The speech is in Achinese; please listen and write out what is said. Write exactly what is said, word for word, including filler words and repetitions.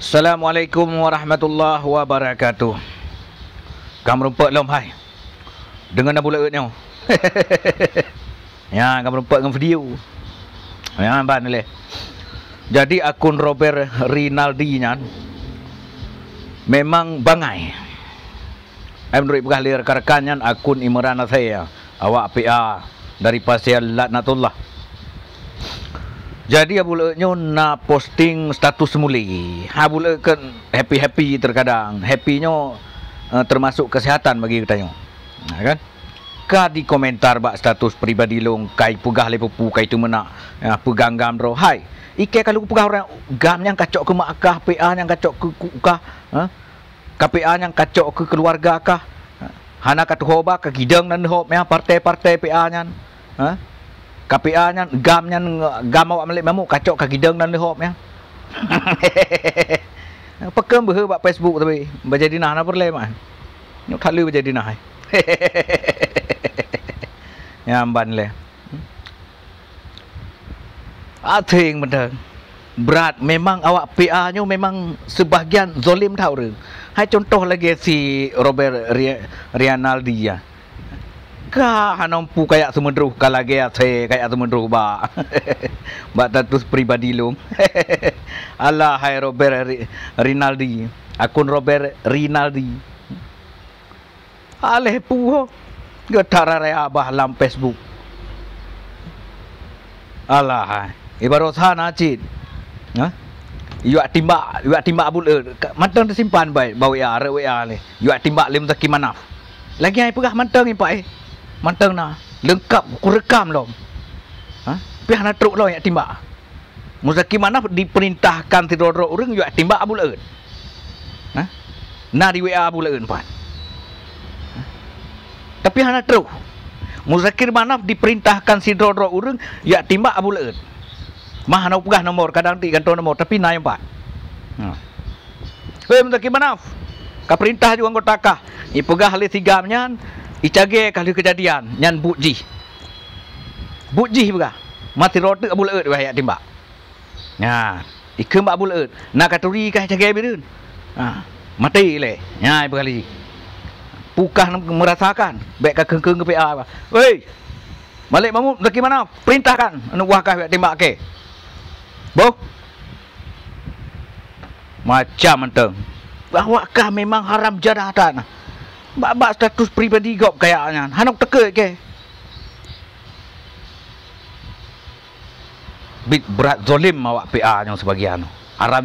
Assalamualaikum warahmatullahi wabarakatuh. Ka meurumpok lom hai. Deungon Abu Laôt nyoe. Ya, ka meurumpok ngon video. Ya, ban lé. Jadi akun Robert Rinaldi nyan memang bangai. Ai meunurot peugah lé rekan-rekan nyan akun Imran Asea, awak P A dari Pasien Laknatullah. Jadi Abu Laôt nyoe na posting status muli. Abu Laôt kan happy-happy terkadang. Happy nyoe eh, termasuk kesehatan bagi geutanyoe. Nah, kan? Ka dikomentar bak status pribadi lôn kai peugah lé peue-peue kai teumeunak ya, peugah gam droe. Hai, ikei ka lôn peugah orang gam nyang kacok keu mak kah, P A nyang kacok keu kuk kah, ha? K P A nyang kacok keu keuluwarga kah? Hana ka tuho ba ka gidong nan leuhop ya partai-partai P A nyan. Ha? K P A nyan gam nyan gam awak Malik Mahmud kacok ka gidong nan leuhop ya. Pakon beuhe bak Facebook tapi bajadinah na peureulée mah. Nyok that lé bajadinah. Nyang ban lé. Atheng mantong. Brat memang awak P A nyoe memang sebahagian zolim that ureuëng. Hai contoh lagée si Robert Ri- Rianaldi ya. Ka hana mampu kayak seumeudroh ka lagée asée kayak seumeudroh bak bak status pribadi lom. Alah hai Robert Ri- Rinaldi, akun Robert Rinaldi. Aléh puho geutararaya abah lam Facebook. Alah hai, ibarat sana cit. Ha? Yuak timbak, yuak timbak buleut. Mantong teusimpan bai bak W A, rot W A lé. Yuak timbak lé Muzaki Manaf. Lagi ai peugah mantong ipak eh. Mantong na. Leungkap kurekam lom. Ha? Piah na trok lom yak timbak. Muzaki Manaf diperintahkan sidroe-droe ureuëng yuak timbak Abu Laôt. Nah, na di W A Abu Laôt pat. Tapi hana trok. Muzakir Manaf diperintahkan sidroe-droe ureuëng yuak timbak Abu Laôt. Mah hana peugah nomor, kadang ti gantoe nomor, tapi na nyang pat. Nah. Hei Muzakir Manaf, ka perintah juga anggota kah? Ipeugah lé sigam nyan, icagée kah lheueh kejadian, nyan buet jih. Buet jih peugah. Mati roteuk Abu Laôt wahai timbak. Nah, ikheun bak Abu Laôt, na katuri kah cagée bireuen. Ha, mati lé. Nya ipeugah lé. Pukah merasakan, bék ka keung-keung keu P A. Wei! Malik Mahmud, Zaki Manaf, perintahkan aneuk buah kah bék timbak kée. Boh! Macam mantong. Awak kah memang haram jadah that. Bak-bak status pribadi gob kaya nyan, hana teukeue kée. Bit brat zolim awak P A nyoe sebagian. Haram